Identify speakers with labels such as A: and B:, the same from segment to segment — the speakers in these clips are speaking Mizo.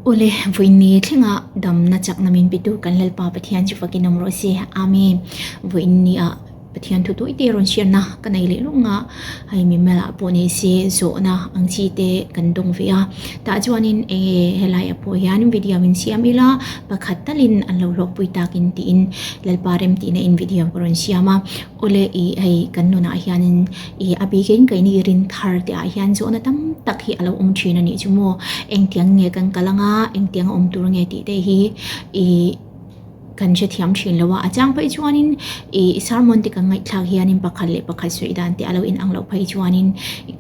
A: Awle, vawiinni thlenga damna chakna min petu kan Lalpa Pathian chu fakin awm rawh se. Amen. Vawiinni ah Pathian thu tawi te rawn hriatna ka nei leh lawng a, hei mimal ah pawh ni se zawhna ang chi te kan dawng ve a. Tah chuanin eng nge helai ah pawh hian video min siam ila pakhat talin an lo hlawkpui takin tiin Lalpa remtihna in video ka rawn siam a. Awle ih hei kan nunah hianin ih a bikin keini rin thar te ah hian zawhna tam tak hi a lo awm thin a nih chu maw engtiang nge kan kal anga engtiang a awm tur nge tih te hi ih kan hrethiam thin lo a a chang phei chuanin ih sermon te kan ngaihthlak hianin pakhat leh pakhat sawi dan te a lo inang loh phei chuanin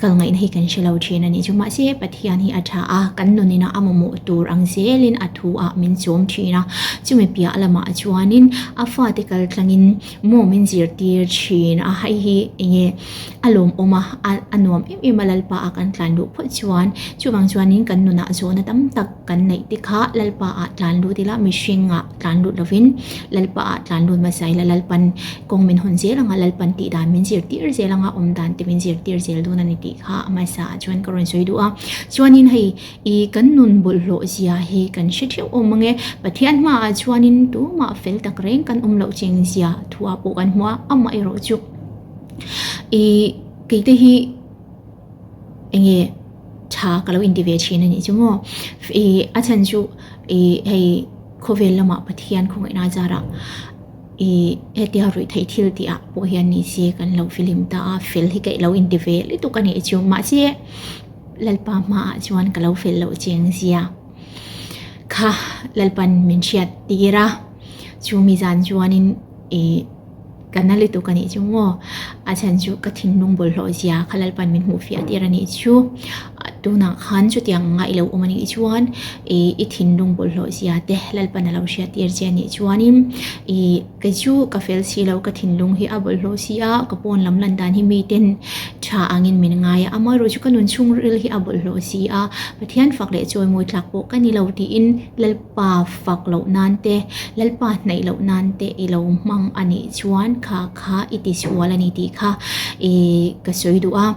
A: kal ngaihna hi kan hre lo thin a nih chu mahse Pathian hi a tha a kan nunin a mamawh tur ang zelin a thu ah min chawm thin a chumi piah lamah chuanin a fate kal tlangin Maw min zirtir thin a, hei hi enge a lawmawm a, a nuam em em a Lalpa a kan tlan luh phawt chuan chuvang chuanin kan nunah zawhna tam tak kan neih te kha Lalpa ah tlan lut ila mihring ah tlan lut lovin Lalpa ah tlan lut hmasa ila Lalpan kawng min hawn zel anga Lalpan tih dan min zirtir zel anga awm dan te min zirtir zel dawn a ni tih kha a hmasa ah chuan ka rawn sawi duh a chuanin hei I kan nun bawlhhlawh zia hi kan hre theuh awm ang e. Pathian hmaah chuanin tumah fel tak reng kan awm loh cheng zia thuah pawh kan hmu a, amah erawh chu i keite hi enge tha ka lo inti ve thin a nih chu maw. I a chhan chu i hei khawvel lamah Pathian khawngaihna zarah i hetia ruih theih thil tih ah pawh hian ni se kan lo filim ta a, fel hi ka lo inti ve lutuk a nih chu. Mahse. Lalpa hmaah chuan ka lo fel loh cheng zia kha Lalpan min hriat tir a, chu mi zan chuanin ih ka na lutuk a nih chu maw, a chhan chu ka thinlung bawlhhlawh zia kha Lalpan min hmuh fiah tir a nih chu, tunah khan chutiang ngaih lo awm a nih chuan ih i thinlung bawlhhlawh zia te Lalpan a lo hriat tir che a nih chuanin ih. Kei chu ka fel si lo, ka thinlung hi a bawlhhlawh si a, ka pawn lam lan dan hi miten tha angin min ngai a, amaherawh chu ka nun chhungril hi a bawlhhlawh si a, Pathian fak leh chawimawi tlak pawh ka ni lo tiin Lalpa fak loh nan te, Lalpa hnaih loh nan te i lo hmang a nih chuan kha kha i tisual a ni tih kha i ka sawi duh a.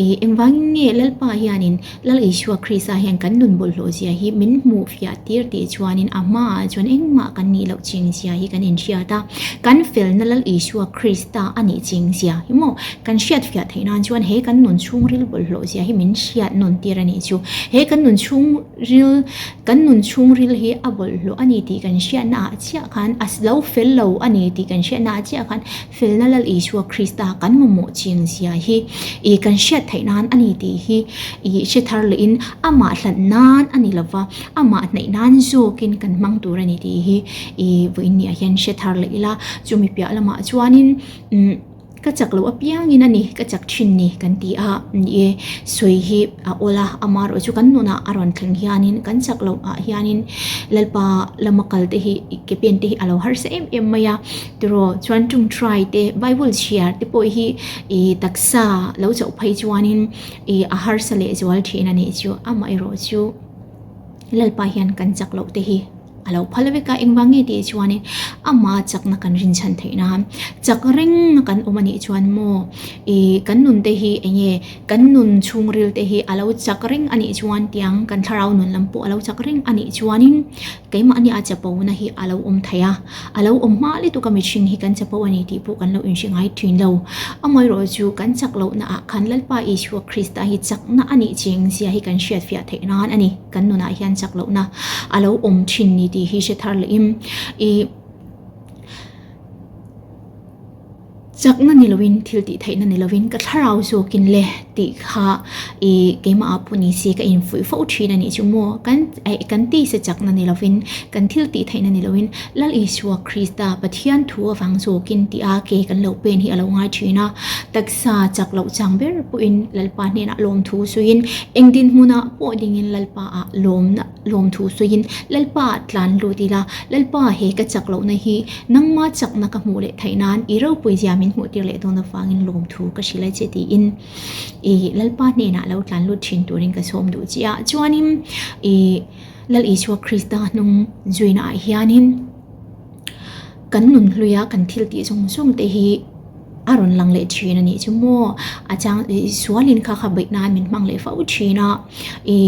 A: Ih, engvangin nge Lalpa hianin Lal Isua Krista hian kan nun bawlhhlawh zia hi min hmuh fiah tir tih chuanin a hmaah chuan engmah kan nih loh ching zia hi kan inhriat a, kan felna Lal Isua Krista a nih ching zia hi maw kan hriat fiah theih nan chuan he kan nun chhungril bawlhhlawh zia hi min hriat nawn tir a nih chu. He kan nun chhungril kan nun chhungril hi a bawlhhlawh a ni tih kan hriatna ah chiah khan a lo fel lo a ni tih kan hriatna ah chiah khan Felna Lal Isua Krista kan mamawh chiang zia hi i kan hriat theih nan a ni tih hi i hre thar lehin amah hlat nan a ni lova, amah hnaih nan zawkin kan hmang tur a ni tih hi i vawiin ni ah hian hre thar leh ila. Chumi piah lamah chuanin umm ka chak loh apiangin a ni, ka chak thin ni kan ti a, ni e sawi hi a awl a, amaherawhchu chu kan nunah a rawn thleng hianin kan chak loh ah hianin Lalpa lama kal te hi ke pen te hi a lo harsa em em mai a. Tiraw chuan ṭawngṭai te Bible chhiar te pawh hi ih taksa lo chauh phei chuanin ih a harsa leh zual ṭhin a nih chu amaherawh chu Lalpa hian kan chak loh te hi a lo phal vek a engvang nge tih chuanin ama chakna kan rinchhan theih nan chak reng na kan awm a nih chuan maw ih kan nun te hi eng nge kan nun chhungril te hi a lo chak reng a nih chuan tiang kan thlarau nun lam pawh a lo chak reng a nih chuanin keimahni a chapona hi a lo awm thei a. A lo awm hma lutuk a mihring hi kan chapo a ni tih pawh kan lo inhre ngai thin lo. Amaherawh chu kan chak lohna ah khan Lalpa Isua Krista hi chakna a nih cheng zia hi kan hriat fiah theih nan a ni. Kan nunah hian chak lohna a lo awm thin ni tih hi hre thar leh in i Chakna ni loin, thil tih theihna ni loin ka thlarau zawkin le tih kha ih keimah ah pawh ni se ka infuih fo thin a nih chu maw. Kan eh kan tisa chakna ni loin, kan thil tih theihna ni loin Lal Isua Krista Pathian thu avang zawkin tih a ke kan lo pen hi a lo ngai thin a. Taksa chak loh chang ber pawhin Lalpa hnenah lawmthu sawiin eng dinhmunah pawh dingin Lalpa ah lawmna Lawmthu sawiin, Lalpa tlan lut ila, Lalpa he ka chak lohna hi nangma chakna ka hmuh leh theih nan i ropui zia min hmuh tir leh dawn avangin lawmthu ka hrilh a che tiin i Lalpa hnenah lo tlan lut thin turin ka sawm duh che a. Chuanin i Lal Isua Krista hnung zuina ah hianin kan nun hluia kan thil tih zawng zawng te hi a rawn lang leh thin a nih chu maw. A chang sualin kha kha beih nan min hmang leh fo thin a i.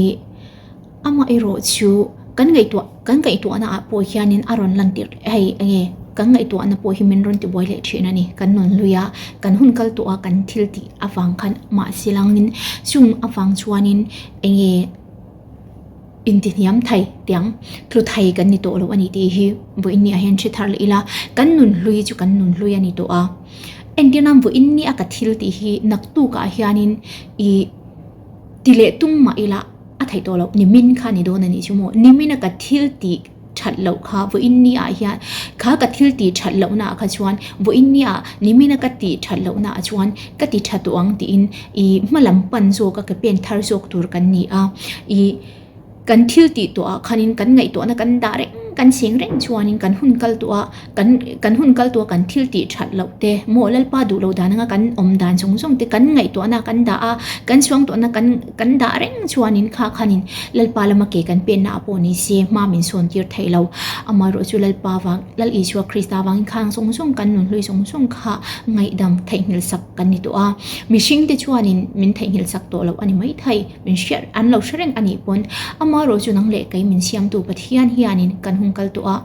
A: Amaherawh chu Kan ngaihtuah kan ngaihtuahna ah pawh hianin a rawn lan tirh hei enge kan ngaihtuahna pawh hi min rawn tibuai leh thin a ni. Kan nun hlui a, kan hun kal tawh a kan thil tih avang khan mahse langin chung avang chuanin enge intihniam thei tiang tlu thei kan ni tawh lo a ni tih hi vawiin ni ah hian hre thar leh ila kan nun hlui chu kan nun hlui a ni tawh a. Entir nan vawiin ni a ka thil tih hi naktuk ah hianin ih ti leh tum mah ila. A theih tawh loh, nimin kha ni dawn a nih chu maw? Nimina ka thil tih that loh kha vawiin ni ah hian kha ka thil tih that lohna ah kha chuan vawiin ni ah nimina ka tih that lohna ah chuan ka ti tha tawh ang tiin ih hma lam pan zawk a ke pen thar zawk tur kan ni a. Ih kan thil tih tawh ah khanin kan ngaihtuahna kan dah reng kan cheng reng chuanin kan hun kal tawh a kan kan hun kal tawh a kan thil tih that loh te maw Lalpa duh loh dan anga kan awm dan zawng zawng te kan ngaihtuahna kan dah a kan chhuangtuahna kan kan dah reng chuanin kha khanin Lalpa lama ke kan penna ah pawh ni se hma min sawn tir theih lo. Amaherawh chu Lalpa vang Lal Isua Krista vangin khang zawng zawng kan nun hlui zawng zawng kha ngaihdam theihnghilh sak kan ni tawh a. Mihring te chuanin min theihnghilh sak tawh loh a ni maithei min hriat an lo hre reng a nih pawn amaherawh chu nang leh kei min siamtu Pathian hianin kan hun kal tawh a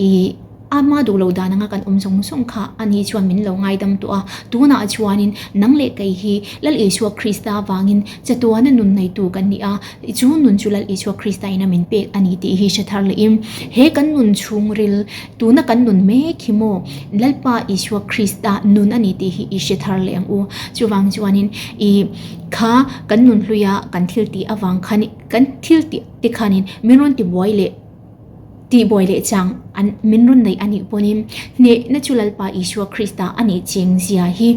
A: ih Ama duh loh dan anga kan awm zawng zawng kha ani chuan min lo ngaidam tawh a, tunah chuanin nang leh kei hi Lal Isua Krista avangin chatuana nun neitu kan ni a, chu nun chu Lal Isua Krista in a min pek a ni tih hi hre thar lehin he kan nun chhungril tuna kan nun mek hi maw Lalpa Isua Krista nun a ni tih hi i hre thar leh ang u. Chuvang chuanin i kha kan nun hluia kan thil tih avang khan kan thil tih te khanin min rawn tibuai leh Tihbuai leh chang an min rawn neih a nih pawhin hnehna chu Lalpa Isua Krista a nih cheng zia hi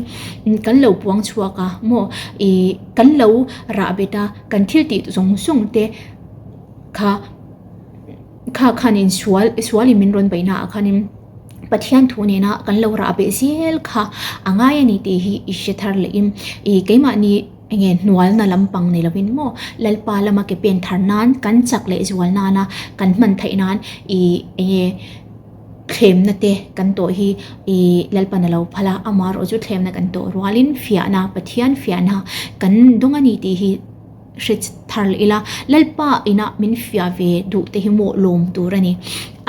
A: kan lo puang chhuak a maw ih kan lo rah bet a kan thil tih zawng zawng te kha kha khanin sual sualin min rawn beihna ah khanin Pathian thu nena kan lo rah beh zel kha a ngai a ni tih hi i hre thar lehin ih keimahni Enge hnualna lampang ni lovin maw Lalpa lama ke pen thar nan kan chak leh zual nana kan hman theih nan ih enge thlemna te kan tawh hi ih Lalpan a lo phal a, amaherawh chu thlemna kan tawh rualin fiahna Pathian fiahna kan dawng a ni tih hi hre thar leh ila Lalpa ina min fiah ve duh te hi maw lawm tur a ni.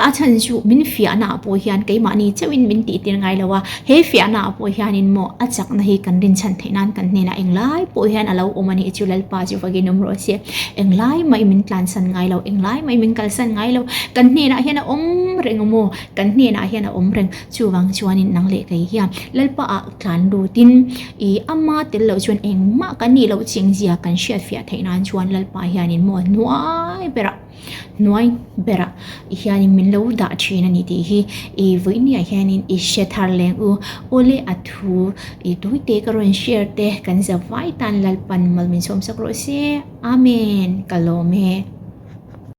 A: A chhan chu min fiahna ah pawh hian keimahni chauhin min tih tir ngai lo a, he fiahna ah pawh hianin maw a chakna hi kan rinchhan theih nan kan hnenah englai pawh hian a lo awm a nih chu Lalpa chu vakin awm rawh se. Englai mai min tlansan ngai lo, englai mai min kalsan ngai lo, kan hnenah hian a awm reng a maw, kan hnenah hian a awm reng. Chuvang chuanin nang leh kei hian Lalpa ah tlan lutin ih ama tel loh chuan engmah kan nih loh chingzia kan hriatfiah theih nan chuan Lalpa hianin maw hnuai berah hnuai berah hianin min lo dah thin a ni tih hi ih vawinia hianin i hre thar leng u awle a thu ih tawite ka rawn share te kan zavai tan Lalpan mal min sawmsak rawh se Amen ka lawm e.